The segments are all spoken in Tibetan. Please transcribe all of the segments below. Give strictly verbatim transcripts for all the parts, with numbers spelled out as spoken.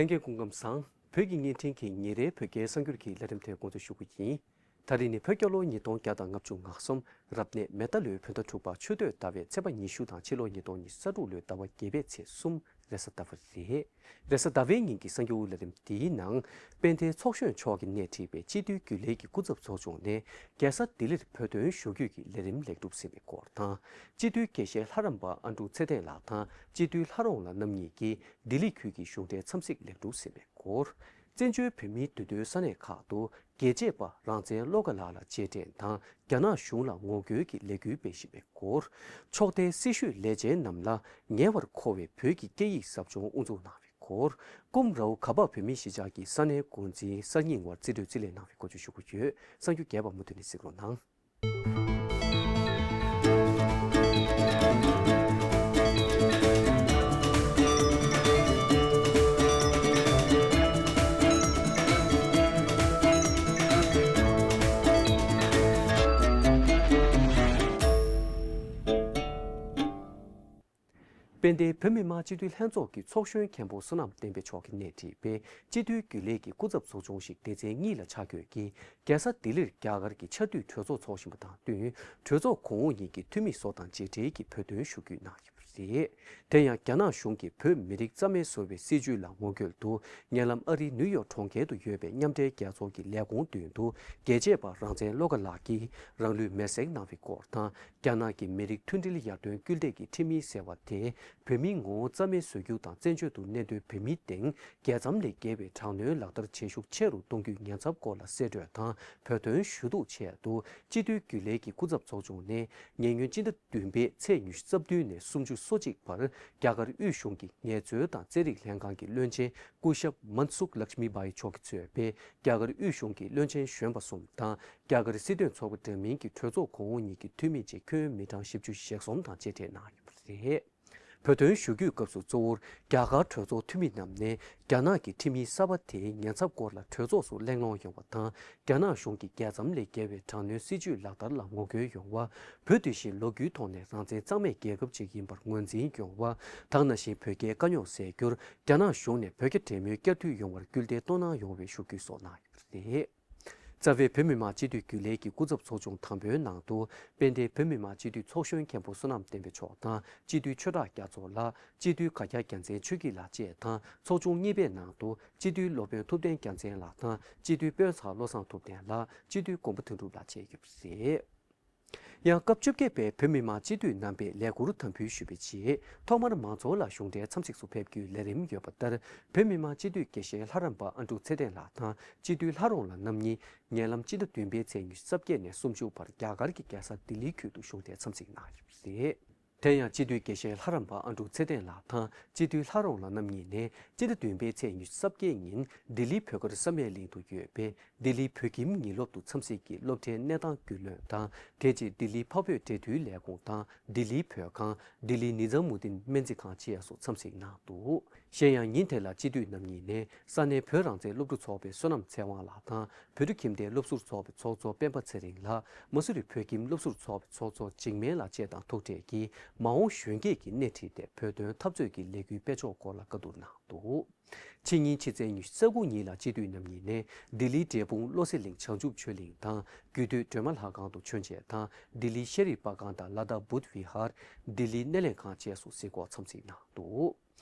ལྷན་རྒྱས་སྐུ་ཁམས་བཟང་། བོད་ཀྱི་བརྙན་འཕྲིན་གྱི་ཉིན་རེའི་བོད་སྐད་གསར་འགྱུར་གྱི་ལས་རིམ་དེ་འགོ་འཛུགས་ཞུ་རྒྱུ་ཡིན། ད་རེས་ནི་བོད་རྒྱལ་ལོ་ཉིས་སྟོང་བརྒྱ་དང་ལྔ་བཅུ་ང་གསུམ་རབ་གནས་མེ་རྟ་ལོའི་བོད་ཟླ་དྲུག་པ་ཆུ་སྟོད་ཟླ་བའི་ཚེས་པ་ཉི་ཤུ་དང་ཕྱི་ལོ་ཉིས་སྟོང་ཉི་ཤུ་རྩ་དྲུག་ལོའི་ཟླ་བ་བརྒྱད་པའི་ཚེས་གསུམ་རེས་གཟའ་ཟླ་བ་རེད། རེས་གཟའ་ཟླ་བའི་ཉིན་གྱི་གསར་འགྱུར་ལས་རིམ་འདིའི་ནང་། དཔལ་ལྡན་ཚོགས་གཞོན་མཆོག་གིས་སྣེ་ཁྲིད་པའི་སྤྱི་འཐུས་རྒྱུན་ལས་ཀྱི་སྐུ་ཚབ་ཚོགས་ཆུང་ནས་རྒྱལ་ས་ལྡི་ལིར་བོད་དོན་ཞུ་སྐུལ་གྱི་ལས་རིམ་ལེགས་གྲུབ་ཟིན་པའི་སྐོར་དང་། སྤྱི་འཐུས་དགེ་བཤེས་ལྷ་རམས་པ་ཨ་འབྲུག་ཚེ་བརྟན་ལགས་དང་སྤྱི་འཐུས་ལྷ་རོང་ལགས་རྣམ་གཉིས་ཀྱིས་ལྡི་ལི་ཁུལ་གྱི་གཞུང་འབྲེལ་འཚམས་གཟིགས་ལེགས་གྲུབ་ཟིན་པའི་སྐོར། བཙན་བྱོལ་བོད་མིའི་འདུས་སྡོད་ས་གནས་ཁག་ཏུ་རྒྱལ་གཅེས་པ་རང་བཙན་བློ་དགའ་ལགས་ལ་རྗེས་དྲན་དང་རྒྱ་ནག་གཞུང་ལ་ངོ་རྒོལ་གྱི་ལས་འགུལ་སྤེལ་བཞིན་པའི་སྐོར། ཕྱོགས་མཐའི་སྲི་ཞུའི་ལས་བྱེད་རྣམས་ལ་ཉེ་བར་མཁོ་བའི་བོད་ཀྱི་སྐད་ཡིག་ཟབ་སྦྱོང་དབུ་འཛུགས་གནང་བའི་སྐོར། ཀུམ་རའོ་གྷ་པ་བོད་མིའི་གཞིས་ཆགས་ཀྱི་ས་གནས་འགོ་འཛིན་གསར་རྙིང་བར་རྩིས་སྤྲོད་རྩིས་ལེན་གནང་བའི་སྐོར་བརྗོད་ཞུ་རྒྱུ་ཡོད། གསར་འགྱུར་རྒྱས་པ་མུ་མཐུད་ནས་གཟིགས་རོགས་གནང་། དཔལ་ལྡན་བོད་མི་མང་སྤྱི་འཐུས་ལྷན་ཚོགས་ཀྱི་ཚོགས་གཞོན་མཁན་པོ་བསོད་ནམས་བསྟན་འཕེལ་མཆོག་གིས་སྣེ་ཁྲིད་པའི་སྤྱི་འཐུས་རྒྱུན་ལས་ཀྱི་སྐུ་ཚབ་ཚོགས་ཆུང་ཞིག་སྡེ་ཚན་གཉིས་ལ་ཆ་བགོས་ཀྱིས་རྒྱལ་ས་ལྡི་ལིར་རྒྱ་གར་གྱི་ཆར་དུས་གྲོས་ཚོགས་འཚོགས་བཞིན་པ་དང་བསྟུན། གྲོས་ཚོགས་གོང་འོག་གཉིས་ཀྱི་འཐུས་མི་ཚོ་དང་མཇལ་འཕྲད་ཀྱིས་བོད་དོན་ཞུ་སྐུལ་གནང་ཡོད་པ་རེད། དེ་ཡང་རྒྱ་ནག་གཞུང་གིས་བོད་མི་རིགས་རྩ་མེད་བཟོ་བའི་སྲིད་བྱུས་ལ་ངོ་རྒོལ་དུ། ཉེ་ལམ་ཨ་རིའི་ནིའུ་ཡོག་གྲོང་ཁྱེར་དུ་ཡོད་པའི་མཉམ་འབྲེལ་རྒྱལ་ཚོགས་ཀྱི་ལས་ཁུངས་མདུན་དུ་རྒྱལ་གཅེས་པ་རང་བཙན་བློ་དགའ་ལགས་ཀྱིས་རང་ལུས་མེར་སྲེག་གནང་བའི་སྐོར་དང་། རྒྱ་ནག་གི་མི་རིགས་མཐུན་སྒྲིལ་ཡར་ཐོན་སྐུལ་འདེད་ཀྱི་ཁྲིམས་ཡིག་ཟེར་བ་དེ་བོད་མིའི་ངོ་བོ་རྩ་མེད་བཟོ་རྒྱུ་དང་བཙན་བྱོལ་དུ་གནས་སྡོད་བོད་མིའི་སྟེང་རྒྱལ་མཚམས་ལས་བརྒལ་བའི་དྲག་གནོན་ལག་བསྟར་བྱེད་ཤུགས་ཆེ་རུ་གཏོང་རྒྱུའི་ཉེན་ཚབས་སྐོར་ལ་གསལ་བཀྲོལ་དང་བོད་དོན་ཞུ་གཏུག་ཆེད་དུ་སྤྱི་འཐུས་རྒྱུན་ལས་ཀྱི་སྐུ་ཚབ་ཚོགས་ཆུང་ནས་ཉེ་སྔོན་སྤྱི་ཟླ་བདུན་པའི་ཚེས་ཉི་ཤུ་རྩ་བདུན་ནས་སུམ་ཅུ་སོ་གཅིག་བར་རྒྱ་གར་དབུས་གཞུང་གི་ངལ་རྩོལ་དང་རྩེད་རིགས་ལྷན་ཁང་གི་བློན་ཆེན་སྐུ་ཞབས་མན་སུག་ལཀྵ་མི་བྷའི་མཆོག་གིས་གཙོས་པའི་རྒྱ་གར་དབུས་གཞུང་གི་བློན་ཆེན་གཞོན་པ་གསུམ་དང་། རྒྱ་གར་སྲིད་དོན་ཚོགས་པ་འདྲ་མིན་གྱི་གྲོས་ཚོགས་གོང་འོག་གཉིས་ཀྱི་འཐུས་མི་བཅས་ཁྱོན་མི་གྲངས་བཞི་བཅུ་ཞེ་གསུམ་དང་མཇལ་འཕྲད་གནང་ཡོད་པ་རེད། བོད་དོན་ཞུ་སྐུལ་སྐབས་སུ་གཙོ་བོར་རྒྱ་གར་གྲོས་ཚོགས་འཐུས་མི་རྣམས་ནས་རྒྱ་ནག་གི་ཁྲིམས་ཡིག་གསར་པ་དེའི་ཉེན་ཚབས་སྐོར་ལ་གྲོས་ཚོགས་སུ་གླེང་སློང་ཡོང་བ་དང་། རྒྱ་ནག་གཞུང་གིས་རྒྱལ་མཚམས་ལས་བརྒལ་བའི་དྲག་གནོན་སྲིད་བྱུས་ལག་བསྟར་ལ་ངོ་རྒོལ་ཡོང་བ། བོད་དེ་བཞིན་ལོ་རྒྱུས་ཐོག་ནས་རང་བཙན་གཙང་མའི་རྒྱལ་ཁབ་ཅིག་ཡིན་པར་ངོས་འཛིན་ཡོང་བ། ད་ག་ནང་བཞིན་བོད་རྒྱའི་དཀའ་རྙོག་སེལ་རྒྱུར་རྒྱ་ནག་གཞུང་ནས་བོད་རྒྱ་འབྲེལ་མོལ་བསྐྱར་མཐུད་ཡོང་བར་སྐུལ་འདེད་གཏོང་གནང་ཡོང་བའི་ཞུ་སྐུལ་སོགས་གནང་ཡོད་པ་རེད། རྩ་བའི་བོད་མི་མང་སྤྱི་འཐུས་རྒྱུན་ལས་ཀྱི་སྐུ་ཚབ་ཚོགས་ཆུང་དང་པོའི་ནང་དུ། དཔལ་ལྡན་བོད་མི་མང་སྤྱི་འཐུས་ཚོགས་གཞོན་མཁན་པོ་བསོད་ནམས་བསྟན་འཕེལ་མཆོག་དང་། སྤྱི་འཐུས་ཆོས་གྲགས་རྒྱ་མཚོ་ལགས། སྤྱི་འཐུས་ག་རྒྱ་རྒྱལ་མཚན་ཆོས་སྐྱིད་ལགས་བཅས་དང་། ཚོགས་ཆུང་གཉིས་པའི་ནང་དུ། སྤྱི་འཐུས་སློབ་དཔོན་ཐུབ་བསྟན་རྒྱལ་མཚན་ལགས་དང་། སྤྱི་འཐུས་དཔོན་གསར་བློ་བཟང་ཐུབ་བསྟན་ལགས། སྤྱི་འཐུས་གོང་པོ་དོན་གྲུབ་ལགས་བཅས་ཡོད་པ་རེད། ཡང་སྐབས་བཅོ་བརྒྱད་པའི་བོད་མི་མང་སྤྱི་འཐུས་རྣམ་པས་ལས་འཁུར་དམ་འབུལ་ཞུས་པའི་རྗེས། ཐོག་མར་མང་ཚོགས་ལ་གཞུང་འབྲེལ་འཚམས་གཟིགས་སུ་ཕེབས་རྒྱུའི་ལས་རིམ་ཡོད་པ་ལྟར། བོད་མི་མང་སྤྱི་འཐུས་དགེ་བཤེས་ལྷ་རམས་པ་ཨ་འབྲུག་ཚེ་བརྟན་ལགས་དང་། སྤྱི་འཐུས་ལྷ་རོང་ལགས་རྣམ་གཉིས། ཉེ་ལམ་སྤྱི་ཟླ་བདུན་པའི་ཚེས་ཉི་ཤུ་རྩ་བརྒྱད་ནས་སུམ་ཅུ་བར་རྒྱ་གར་གྱི་རྒྱལ་ས་ལྡི་ལིའི་ཁུལ་དུ་གཞུང་འབྲེལ་འཚམས་གཟིགས་གནང་ཡོད་པ་རེད། དེ་ཡང་སྤྱི་འཐུས་དགེ་བཤེས་ལྷ་རམས་པ་ཨ་འབྲུག་ཚེ་བརྟན་ལགས་དང་། སྤྱི་འཐུས་ལྷ་རོང་ལགས་རྣམ་གཉིས་ནས། སྤྱི་ཟླ་བདུན་པའི་ཚེས་ཉི་ཤུ་རྩ་བརྒྱད་ཉིན། ལྡི་ལིའི་བོད་སྒར་བསམ་ཡས་གླིང་དུ་ཡོད་པའི། ལྡི་ལིའི་བོད་ཁྱིམ་ཉིན་སློབ་ཏུ་འཚམས་གཟིགས་ཀྱིས་སློབ་གྲྭའི་གནས་སྟངས་རྒྱུས་ལོན་དང་། དེ་རྗེས་ལྡི་ལིའི་འཕགས་བོད་འབྲེལ་མཐུད་ལས་ཁུངས་དང་། ལྡི་ལིའི་བོད་ཁང་། ལྡི་ལིའི་ནི་ཛ་མུ་དིན་སྨན་རྩིས་ཁང་བཅས་སུ་འཚམས་གཟིགས་གནང་འདུག་གཞན་ཡང་ཉིན་དེ་ལ་སྤྱི་འཐུས་རྣམ་གཉིས་ནས། ས་གནས་བོད་རང་བཙན་སློབ་ཕྲུག་ཚོགས་པའི་བསོད་ནམས་ཚེ་དབང་ལགས་དང་། བོད་ཕྲུག་ཁྱིམ་སྡེའི་སློབ་ཟུར་ཚོགས་པའི་ཚོགས་གཙོ་སྤེན་པ་ཚེ་རིང་ལགས། མ་སུ་རི་བོད་ཁྱིམ་སློབ་ཟུར་ཚོགས་པའི་ཚོགས་གཙོ་འཇིགས་མེད་ལགས་བཅས་དང་ཐུག་འཕྲད་ཀྱིས། མ་འོངས་གཞོན་སྐྱེས་ཀྱི་སྣེ་ཁྲིད་དེ་བོད་དོན་འཐབ་རྩོད་ཀྱི་ལས་འགུལ་སྤེལ་ཕྱོགས་སྐོར་ལ་བཀའ་བསྡུར་གནང་འདུག་ཕྱི་ཉིན་ཕྱི་ཚེས་ཉི་ཤུ་རྩ་དགུ་ཉིན་ལ་སྤྱི་འཐུས་རྣམ་གཉིས་ནས་ལྡི་ལིའི་འབྲས་སྤུངས་བློ་གསལ་གླིང་བྱང་ཆུབ་ཆོས་གླིང་དང་། རྒྱུད་སྟོད་སྒྲོལ་མ་ལྷ་ཁང་དུ་མཆོད་མཇལ་དང་། ལྡི་ལིའི་ཤེ་རི་པ་ཁང་དང་ལ་དྭགས་བུདྡྷ་བི་ཧར། ལྡི་ལིའི་སྣེ་ལེན་ཁང་བཅས་སུ་གཟིགས་སྐོར་འཚམས་གཟིགས་གནང་འདུག་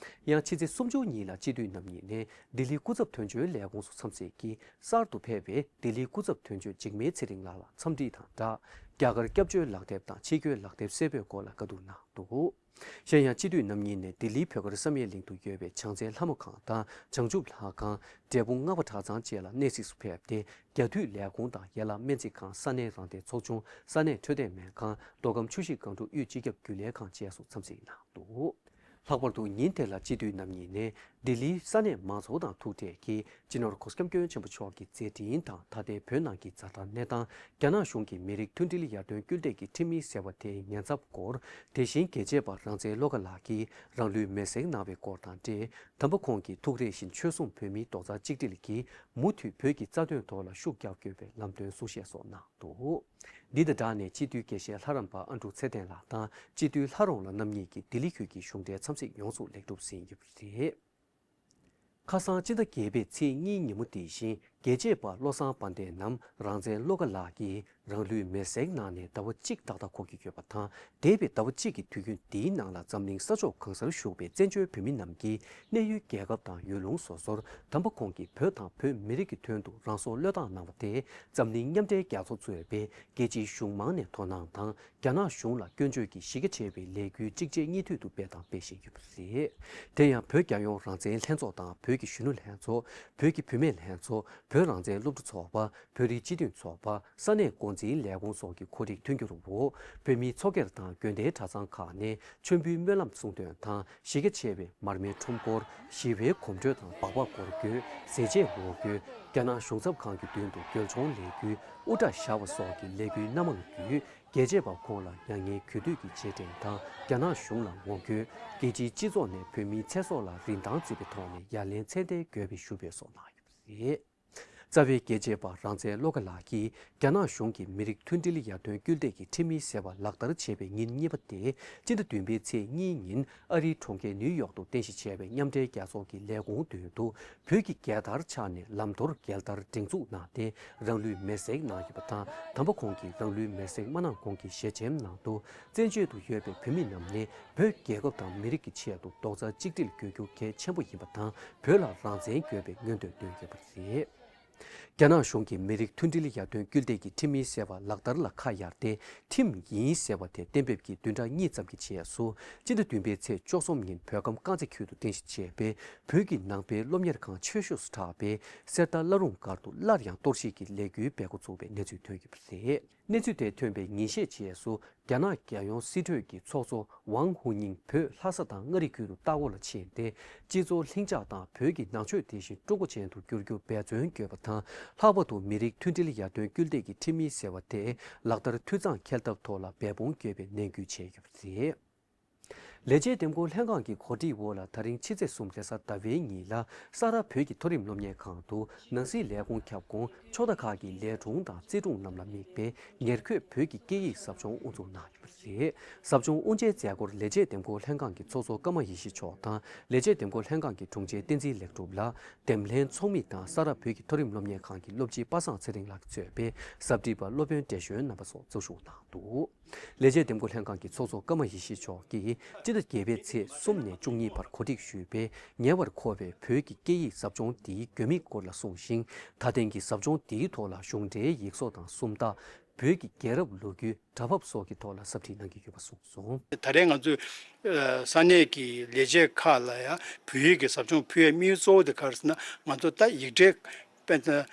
ཡང་ཕྱི་ཚེས་སུམ་ཅུ་ཉིན་ལ་སྤྱི་འཐུས་རྣམ་གཉིས་ནས་ལྡི་ལིའི་སྐུ་ཚབ་དོན་གཅོད་ལས་ཁུངས་སུ་འཚམས་གཟིགས་ཀྱིས། གསར་དུ་ཕེབས་པའི་ལྡི་ལིའི་སྐུ་ཚབ་དོན་གཅོད་འཇིགས་མེད་ཚེ་རིང་ལགས་ལ་འཚམས་འདྲི་དང་སྦྲགས། རྒྱ་གར་སྐྱབས་བཅོལ་ལག་དེབ་དང་ཕྱི་སྐྱོད་ལག་དེབ་གསལ་པོའི་སྐོར་ལ་བཀའ་བསྡུར་གནང་འདུག་གཞན་ཡང་སྤྱི་འཐུས་རྣམ་གཉིས་ནས་ལྡི་ལིའི་བོད་སྒར་བསམ་ཡས་གླིང་དུ་ཡོད་པའི་བྱང་རྩེ་ལྷ་མོ་ཁང་དང་བྱང་ཆུབ་ལྷ་ཁང་། འབྲས་སྤུངས་སྔགས་པ་གྲྭ་ཚང་བཅས་ལ་གནས་གཟིགས་སུ་ཕེབས་ཏེ། རྒྱ་འཐུས་ལས་ཁུངས་དང་ཡན་ལག་སྨན་རྩིས་ཁང་། ས་གནས་རང་བདེན་ཚོགས་ཆུང་། ས་གནས་འཕྲོད་བསྟེན་སྨན་ཁང་། མདོ་ཁམས་ཆུ་བཞི་སྒང་དྲུག་དབུས་སྤྱི་ཁྱབ་རྒྱུན་ལས་ཁང་བཅས་སུ་འཚམས་གཟིགས་གནང་འདུག་ལྷག་པར་དུ་ཉིན་དེ་ལ་སྤྱི་འཐུས་རྣམ་གཉིས་ནས་ལྡི་ལིའི་ས་གནས་མང་ཚོགས་དང་ཐུག་འཕྲད་ཀྱིས། སྤྱི་ནོར་གོང་ས་སྐྱབས་མགོན་ཆེན་པོ་མཆོག་གི་མཛད་འཕྲིན་དང་། ད་ལྟའི་བོད་ནང་གི་ཛ་དྲག་གནས་སྟངས། རྒྱ་ནག་གཞུང་གིས་མི་རིགས་མཐུན་སྒྲིལ་ཡར་ཐོན་སྐུལ་འདེད་ཀྱི་ཁྲིམས་ཡིག་ཟེར་བ་དེའི་ཉེན་ཚབས་སྐོར། དེ་བཞིན་རྒྱལ་གཅེས་པ་རང་བཙན་བློ་དགའ་ལགས་ཀྱིས་རང་ལུས་མེར་སྲེག་གནང་བའི་སྐོར་དང་འབྲེལ། དམ་པ་ཁོང་གིས་ཐུགས་རེ་བཞིན་ཆོལ་གསུམ་བོད་མིའི་རྡོག་རྩ་གཅིག་སྒྲིལ་གྱིས་མུ་མཐུད་བོད་ཀྱི་རྩ་དོན་ཐོག་ལ་ཤུགས་རྒྱག་དགོས་པའི་ལམ་སྟོན་གསུང་བཤད་སོགས་གནང་འདུག་འདི་དང་སྦྲགས་ནས་སྤྱི་འཐུས་དགེ་བཤེས་ལྷ་རམས་པ་ཨ་འབྲུག་ཚེ་བརྟན་ལགས་དང་སྤྱི་འཐུས་ལྷ་རོང་ལགས་རྣམ་གཉིས་ཀྱིས་ལྡི་ལི་ཁུལ་གྱི་གཞུང་འབྲེལ་འཚམས་གཟིགས་ཡོངས་སུ་ལེགས་གྲུབ་ཟིན་ཡོད་པ་རེད། ཁ་སང་སྤྱི་ཟླ་བརྒྱད་པའི་ཚེས་གཉིས་ཉིན་མོ་དེ་བཞིན་རྒྱལ་གཅེས་པ་བློ་བཟང་དཔལ་ལྡན་ནམ་རང་བཙན་བློ་དགའ་ལགས་ཀྱིས་རང་ལུས་མེར་སྲེག་གནང་ནས་ཟླ་བ་གཅིག་ཏག་ཏག་འཁོར་གྱི་ཡོད་པ་དང་། འདས་པའི་ཟླ་བ་གཅིག་གི་དུས་རྒྱུན་འདིའི་ནང་ལ་འཛམ་གླིང་ས་ཕྱོགས་གང་སར་བཞུགས་པའི་བཙན་བྱོལ་བོད་མི་རྣམས་ཀྱིས་གནས་ཡུལ་རྒྱལ་ཁབ་དང་ཡུལ་ལུང་སོ་སོར་དམ་པ་ཁོང་གིས་བོད་དང་བོད་མི་རིགས་ཀྱི་དོན་དུ་རང་སྲོག་བློས་བཏང་གནང་བ་དེ་འཛམ་གླིང་མཉམ་འབྲེལ་རྒྱལ་ཚོགས་གཙོས་པའི་རྒྱལ་སྤྱིའི་གཞུང་མང་ནས་དོ་སྣང་དང་། རྒྱ་ནག་གཞུང་ལ་སྐྱོན་བརྗོད་ཀྱིས་གཞི་རྒྱ་ཆེ་བའི་ལས་འགུལ་གཅིག་རྗེས་གཉིས་མཐུད་དུ་སྤེལ་དང་སྤེལ་བཞིན་ཡོད་པ་རེད། དེ་ཡང་བོད་རྒྱལ་ཡོངས་རང་བཙན་ལྷན་ཚོགས་དང་བོད་ཀྱི་གཞོན་ནུ་ལྷན་ཚོགས། བོད་ཀྱི་བུད་མེད་ལྷན་ཚོགས། བོད་རང་བཙན་སློབ་ཕྲུག་ཚོགས་པ། བོད་རིགས་སྤྱི་མཐུན་ཚོགས་པ། ས་གནས་འགོ་འཛིན་ལས་ཁུངས་སོགས་ཀྱི་གོ་སྒྲིག་མཐུན་འགྱུར་འོག་བོད་མིའི་ཚོགས་སྒེར་དང་དགོན་སྡེའི་གྲྭ་ཚང་ཁག་ནས་མཆོད་འབུལ་སྨོན་ལམ་གསུང་འདོན་དང་། གཞི་རྒྱ་ཆེ་བའི་མར་མེའི་ཁྲོམ་སྐོར། ཞི་བའི་གོམ་བགྲོད་དང་སྦག་སྦག་སྐོར་སྐྱོད། ཟས་བཅད་འོ་སྐོལ། རྒྱ་ནག་གཞུང་ཚབ་ཁང་གི་མདུན་དུ་རྒྱལ་གཅོང་ལས་འགུལ་དབུ་སྐྲ་བཞར་བ་སོགས་ཀྱི་ལས་འགུལ་སྣ་མང་བརྒྱུད། རྒྱལ་གཅེས་པ་ཁོང་ལ་མྱ་ངན་གུས་འདུད་ཀྱི་རྗེས་དྲན་དང་། རྒྱ་ནག་གཞུང་ལ་ངོ་རྒོལ། རྒྱལ་སྤྱིའི་སྤྱི་ཚོགས་ནས་བོད་མིའི་ཚེ་སྲོག་ལ་རིན་ཐང་བརྩི་བའི་ཐོག་ནས་ཡ་ལན་ཚད་ལྡན་དགོས་པའི་ཞུ་འབོད་སོགས་གནང་ཡོད་པ་རེད། རྩ་བའི་རྒྱལ་གཅེས་པ་རང་བཙན་བློ་དགའ་ལགས་ཀྱིས་རྒྱ་ནག་གཞུང་གིས་མི་རིགས་མཐུན་སྒྲིལ་ཡར་ཐོན་སྐུལ་འདེད་ཀྱི་ཁྲིམས་ཡིག་ཟེར་བ་ལག་བསྟར་བྱས་པའི་ཉིན་གཉིས་པ་དེ། སྤྱི་ཟླ་བདུན་པའི་ཚེས་གཉིས་ཉིན་ཨ་རིའི་གྲོང་ཁྱེར་ནིའུ་ཡོག་ཏུ་རྟེན་གཞི་བྱས་པའི་མཉམ་འབྲེལ་རྒྱལ་ཚོགས་ཀྱི་ལས་ཁུངས་མདུན་དུ། བོད་ཀྱི་རྒྱལ་དར་འཕྱར་ནས་ལམ་མདོར་རྒྱལ་དར་སྒྲེང་འཛུགས་གནང་སྟེ། རང་ལུས་མེར་སྲེག་གནང་ཡོད་པ་དང་། དམ་པ་ཁོང་གིས་རང་ལུས་མེར་སྲེག་མ་གནང་གོང་གི་ཞལ་ཆེམས་ནང་དུ། བཙན་བྱོལ་དུ་ཡོད་པའི་བོད་མི་རྣམས་ནི་བོད་རྒྱལ་ཁབ་དང་མི་རིགས་ཀྱི་ཆེད་དུ་རྡོག་རྩ་གཅིག་སྒྲིལ་དགོས་རྒྱུ་གལ་ཆེན་པོ་ཡིན་པ་དང་། བོད་ལ་རང་བཙན་དགོས་པའི་མངོན་འདོད་བཏོན་ཡོད་པ་རེད། རྒྱ་ནག་གཞུང་གིས་མི་རིགས་མཐུན་སྒྲིལ་ཡར་ཐོན་སྐུལ་འདེད་ཀྱི་ཁྲིམས་ཡིག་ཟེར་བ་ལག་བསྟར་ལ་ཁ་གཡར་ཏེ། ཁྲིམས་ཡིན་ཟེར་བ་དེ་གཏན་འབེབས་ཀྱིས་བདུན་ཕྲག་གཉིས་ཙམ་གྱི་རྗེས་སུ། སྤྱི་ཟླ་བདུན་པའི་ཚེས་བཅུ་གསུམ་ཉིན་བོད་ཁམས་དཀར་མཛེས་ཁུལ་དུ་རྟེན་གཞི་བྱས་པའི་བོད་ཀྱི་ནང་པའི་སློབ་གཉེར་ཁང་ཆེ་ཤོས་སུ་གྲགས་པའི་གསེར་རྟ་བླ་རུང་སྒར་དུ་སླར་ཡང་གཏོར་བཤིག་གི་ལས་འགུལ་སྤེལ་འགོ་ཚུགས་པའི་གནས་ཚུལ་ཐོན་ཡོད་པ་རེད། གནས་ཚུལ་དེ་ཐོན་པའི་ཉིན་ཤས་རྗེས་སུ། རྒྱ་ནག་རྒྱལ་ཡོངས་སྲིད་གྲོས་ཀྱི་ཚོགས་གཙོ་ཝང་ཧུའུ་ཉིང་བོད་ལྷ་ས་དང་མངའ་རིས་ཁུལ་དུ་ལྟ་སྐོར་ལ་ཕྱིན་ཏེ། སྤྱི་ཚོགས་ལྷིང་འཇགས་དང་བོད་ཀྱི་ནང་ཆོས་དེ་བཞིན་ཀྲུང་གོ་ཅན་དུ་བསྒྱུར་རྒྱུ་འབད་བརྩོན་དགོས་པ་དང་། ལྷག་པར་དུ་མི་རིགས་མཐུན་སྒྲིལ་ཡར་ཐོན་སྐུལ་འདེད་ཀྱི་ཁྲིམས་ཡིག་ཟེར་བ་དེ་ལག་བསྟར་འཐུས་ཚང་འཁེལ་ཐབས་ཐོག་ལ་འབད་འབུངས་དགོས་པའི་ནན་སྐུལ་བྱས་ཡོད་པ་རེད། ལས་བྱེད་འདེམས་བསྐོ་ལྷན་ཁང་གི་གོ་སྒྲིག་འོག་ལ། ད་རིང་ཕྱི་ཚེས་གསུམ་རེས་གཟའ་ཟླ་བའི་ཉིན་ལ། ས་རཱ་བོད་ཀྱི་མཐོ་རིམ་སློབ་གཉེར་ཁང་དུ་ནང་སྲིད་ལས་ཁུངས་ཁྱབ་ཁོངས་ཕྱོགས་མཐའ་ཁག་གི་ལས་དྲུང་དང་རྩིས་དྲུང་རྣམས་ལ་དམིགས་པའི་ཉེར་མཁོའི་བོད་ཀྱི་སྐད་ཡིག་ཟབ་སྦྱོང་དབུ་འཛུགས་གནང་ཡོད་པ་རེད། ཟབ་སྦྱོང་དབུ་འབྱེད་མཛད་སྒོར་ལས་བྱེད་འདེམས་བསྐོ་ལྷན་ཁང་གི་ཚོགས་གཙོ་ཀརྨ་ཡེ་ཤེས་མཆོག་དང་། ལས་བྱེད་འདེམས་བསྐོ་ལྷན་ཁང་གི་དྲུང་ཆེ་བསྟན་འཛིན་ལེགས་གྲུབ་ལགས། འདེམས་ལྷན་ཚོགས་མི་དང་། ས་རཱ་བོད་ཀྱི་མཐོ་རིམ་སློབ་གཉེར་ཁང་གི་སློབ་སྤྱི་པ་སངས་ཚེ་རིང་ལགས་གཙོས་པའི་ཟབ་ཁྲིད་པ་སློབ་དཔོན་བགྲེས་གཞོན་རྣམ་པ་སོགས་གཙོ་བཞུགས་གནང་འདུག་ལས་བྱེད་འདེམས་བསྐོ་ལྷན་ཁང་གི་ཚོགས་གཙོ་ཀརྨ་ཡེ་ཤེས་མཆོག་གིས་སྤྱི་ཟླ་བརྒྱད་པའི་ཚེས་གསུམ་ནས་བཅུ་གཉིས་བར་གོ་སྒྲིག་ཞུས་པའི་ཉེ་བར་མཁོ་བའི་བོད་ཀྱི་སྐད་ཡིག་ཟབ་སྦྱོང་འདིའི་དགོས་དམིགས་སྐོར་ལ་གསུངས་ཤིང་། ད་ཐེངས་ཀྱི་ཟབ་སྦྱོང་འདིའི་ཐོག་ལ་གཞུང་འབྲེལ་ཡིག་གཟུགས་དང་སུམ་རྟགས། བོད་ཀྱི་རྒྱལ་རབས་ལོ་རྒྱུས། སྒྲ་ཕབ་སོགས་ཀྱི་ཐོག་ལ་ཟབ་ཁྲིད་གནང་གི་ཡོད་པ་གསུངས་སོང་། ད་རེས་ང་ཚོས་ས་གནས་ཀྱི་ལས་བྱེད་ཁག་ལ་ཡང་བོད་ཡིག་གི་ཟབ་སྦྱོང་ཕུལ་བའི་དམིགས་ཡུལ་གཙོ་བོ་དེ་ག་རེ་ཟེར་ན། ང་ཚོ་ད་ཡིག་འབྲེལ། དཔེར་ན།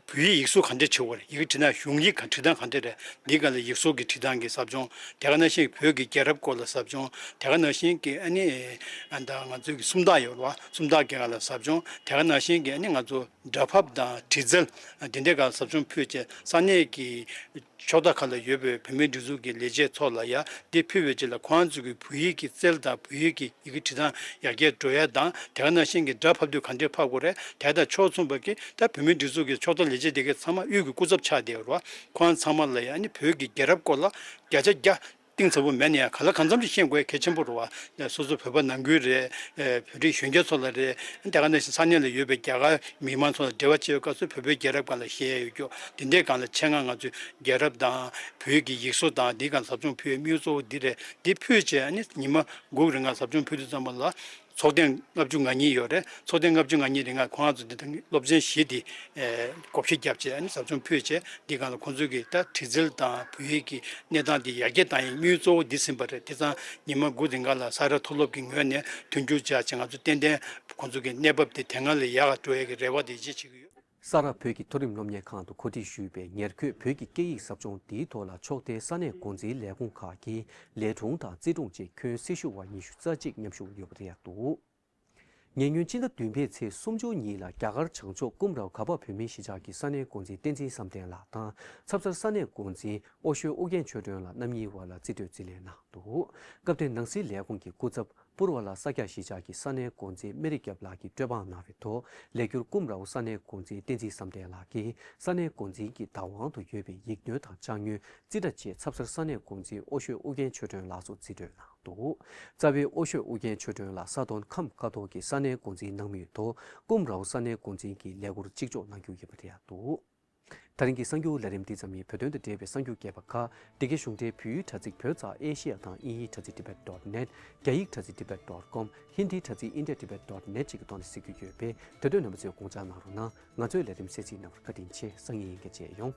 བོད་ཡིག་ཡིག་གཟུགས་ག་འདྲས་བྲིས་པ་རེད། ཡི་གེ་བྲིས་ན་གཞུང་ཡིག་ག་བྲིས་སྟངས་ག་འདྲས་རེད། འདི་ག་ལ་ཡིག་གཟུགས་ཀྱི་བྲིས་སྟངས་ཀྱི་ཟབ་སྦྱོང་། དེ་ག་ནང་བཞིན་བོད་ཀྱི་རྒྱལ་རབས་སྐོར་ལ་ཟབ་སྦྱོང་། དེ་ག་ནང་བཞིན་གྱི་ཨ་ནི། ཨ་ད་ང་ཚོའི་གི་སུམ་རྟགས་ཡོད་རེད་བ། སུམ་རྟགས་ཀྱི་སྒང་ལ་ཟབ་སྦྱོང་། དེ་ག་ནང་བཞིན་གྱི་ཨ་ནི་ང་ཚོ་སྒྲ་ཕབ་དང་བྲིས་རྩལ། འདི་འདྲའི་སྒང་ཟབ་སྦྱོང་ཕུལ་བྱས། ས་གནས་ཀྱི་ཕྱོགས་མཐའ་ཁག་ལ་ཡོད་པའི་བོད་མིའི་སྒྲིག་འཛུགས་ཀྱི་ལས་བྱེད་ཚོ་ལ་ཡང་འདི་ཕུལ་བའི་རྗེས་ལ། ཁོང་ཚོ་གི་བོད་ཡིག་གི་རྩལ་དང་བོད་ཡིག་གི་ཡི་གེ་བྲིས་སྟངས་ཡར་རྒྱས་འགྲོ་ཡ་དང་། དེ་ག་ནང་བཞིན་གྱི་སྒྲ་ཕབ་དུས་ག་འདྲས་ཕབ་དགོས་རེད། དེ་དང་ཕྱོགས་མཚུངས་པ་གི་ད་བོད་མིའི་སྒྲིག་འཛུགས་ཀྱི་ཕྱོགས་མཐའ་ལས་བྱེད་དེ་གའི་ཚང་མ་དབུས་ཀྱི་སྐུ་ཚབ་ཆགས་བསྡད་ཡོད་རེད་བ། ཁོང་ཚང་མ་ལ་ཡང་ཨ་ནི་བོད་ཀྱི་རྒྱལ་རབས་སྐོར་ལ་བརྒྱ་ཆ་བརྒྱ་གཏིང་ཟབ་པོ་མེད་ན་ཡང་། གང་ལ་གང་འཚམ་ཞིག་ཤེས་དགོས་གལ་ཆེན་པོ་རེད་བ། སོ་སོ་བོད་པ་ནང་ཁུལ་རེད། བོད་རིགས་གཞོན་སྐྱེས་ཚོ་ལ་རེད། དེ་ག་ནང་བཞིན་ས་གནས་ལ་ཡོད་པའི་རྒྱ་གར་མི་མང་ཚོ་ལ་འབྲེལ་བ་བྱེད་པའི་སྐབས་སུ་བོད་པའི་རྒྱལ་རབས་སྒང་ལ་བཤད་ཡ་ཡོད་རྒྱུ། དེ་འདྲའི་སྒང་ལ་ཆེད་མངགས་ང་ཚོས་རྒྱལ་རབས་དང་བོད་ཀྱི་ཡིག་གཟུགས་དང་། འདིའི་སྒང་ཟབ་སྦྱོང་ཕུལ་བའི་དམིགས་ཡུལ་གཙོ་བོ་འདི་རེད། འདི་ཕུལ་བྱས་ཨ་ནི་ཉི་མ་དགུ་རིང་ལ་ཟབ་སྦྱོང་ཕུལ་དུས་ཙམ་པ་ལ། ཚོགས་ཐེངས་ལྔ་བཅུ་ང་གཉིས་ཡོད་རེད། ཚོགས་ཐེངས་ལྔ་བཅུ་ང་གཉིས་རིང་ལ་ཁོང་ཚོ་འདི་དང་སློབ་ཚན་བཞི་འདི་བགོ་བཤའ་བརྒྱབ་བྱས་ཨ་ནི་ཟབ་སྦྱོང་ཕུལ་བྱས། འདི་སྒང་ལ་ཁོང་ཚོས་ཀྱི་ད་བྲིས་རྩལ་དང་བོད་ཡིག་གི་གནས་སྟངས་འདི་ཡར་རྒྱས་བཏང་ཡའི་དམིགས་ཡུལ་གཙོ་བོ་འདི་ཟིན་པ་རེད། དེ་ཙང་ཉི་མ་དགུ་རིང་ག་ལ་ས་རཱ་མཐོ་སློབ་ཀྱི་ངོས་ནས་མཐུན་འགྱུར་བྱས་བྱས། ང་ཚོ་ཏན་ཏན་ཁོང་ཚོ་གི་གནས་བབ་དེ་དེ་སྔ་ལས་ཡག་ག་འགྲོ་ཡ་གི་རེ་བ་དེ་བྱེད་བྱེད་ཀྱི་ཡོད། ས་རཱ་བོད་ཀྱི་མཐོ་རིམ་སློབ་གཉེར་ཁང་དུ་གོ་སྒྲིག་ཞུས་པའི་ཉེར་མཁོའི་བོད་ཀྱི་སྐད་ཡིག་ཟབ་སྦྱོང་འདིའི་ཐོག་ལ་ཕྱོགས་མཐའི་ས་གནས་འགོ་འཛིན་ལས་ཁུངས་ཁག་གི་ལས་དྲུང་དང་རྩིས་དྲུང་བཅས་ཁྱོན་སྲི་ཞུ་བ་ཉི་ཤུ་རྩ་གཅིག་མཉམ་ཞུགས་ཡོད་པ་རེད་འདུག་ཉེ་སྔོན་སྤྱི་ཟླ་བདུན་པའི་ཚེས་སུམ་ཅུ་ཉིན་ལ་རྒྱ་གར་བྱང་ཕྱོགས་ཀུམ་རའོ་གྷ་པ་བོད་མིའི་གཞིས་ཆགས་ཀྱི་ས་གནས་འགོ་འཛིན་བསྟན་འཛིན་བསམ་གཏན་ལགས་དང་། ཚབ་མཚར་ས་གནས་འགོ་འཛིན་ཨོ་ཤོད་ཨུ་རྒྱན་ཆོས་སྒྲོན་ལགས་རྣམ་གཉིས་བར་ལ་རྩིས་སྤྲོད་རྩིས་ལེན་གནང་འདུག་སྐབས་དེར་ནང་སྲིད་ལས་ཁུངས་ཀྱི་སྐུ་ཚབ་ པུར་བ་ལ་ས་སྐྱ་གཞིས་ཆགས་ཀྱི་ས་གནས་འགོ་འཛིན་སྨན་རི་སྐྱབས་ལགས་ཀྱིས་སྤྲོད་དཔང་གནང་བའི་ཐོག་ལས་འགུལ་ཀུམ་རའོ་ས་གནས་འགོ་འཛིན་བསྟན་འཛིན་བསམ་གཏན་ལགས་ཀྱིས་ས་གནས་འགོ་འཛིན་གྱི་བདག་དབང་དུ་ཡོད་པའི་ཡིག་སྣོད་དང་ཅ་དངོས། རྩིས་ཁྲ་བཅས་ཚབ་སར་ས་གནས་འགོ་འཛིན་ཨོ་ཤོད་ཨུ་རྒྱན་ཆོས་སྒྲོན་ལགས་སུ་རྩིས་སྤྲོད་གནང་འདུག། རྩ་བའི་ཨོ་ཤོད་ཨུ་རྒྱན་ཆོས་སྒྲོན་ལགས་ས་དོན་ཁམས་ཀ་ཐོག་གི་ས་གནས་འགོ་འཛིན་གནང་མུས་ཐོག་ཀུམ་རའོ་ས་གནས་འགོ་འཛིན་གྱི་ལས་འཁུར་གཅིག་ལྕོགས་གནང་རྒྱུ་ཡིན་པ་རེད་འདུག། ད་རིང་གི་གསར་འགྱུར་ལས་རིམ་འདི་ཙམ་ཡིན། བོད་དོན་དང་འབྲེལ་བའི་གསར་འགྱུར་རྒྱས་པ་ཁག་འདི་གའི་གཞུང་འབྲེལ་བོད་ཡིག་དྲ་ཚིགས་བོད་ཙ་ཨེ་ཤི་ཡ་དང་དབྱིན་ཡིག་དྲ་ཚིགས་tibet dot net། རྒྱ་ཡིག་དྲ་ཚིགས་tibet dot com། ཧིན་དིའི་དྲ་ཚིགས་india tibet dot net བཅས་ཀྱི་ཐོག་ནས་གཟིགས་རྒྱུ་ཡོད་པས་དེ་དོན་རྣམ་པ་ཚོས་དགོངས་འཇགས་གནང་རོགས་གནང་། ང་ཚོའི་ལས་རིམ་གསན་གཟིགས་གནང་བར་བཀའ་དྲིན་ཆེ། སང་ཉིན་ཡིན་གྱི་མཇལ་ཡོང་།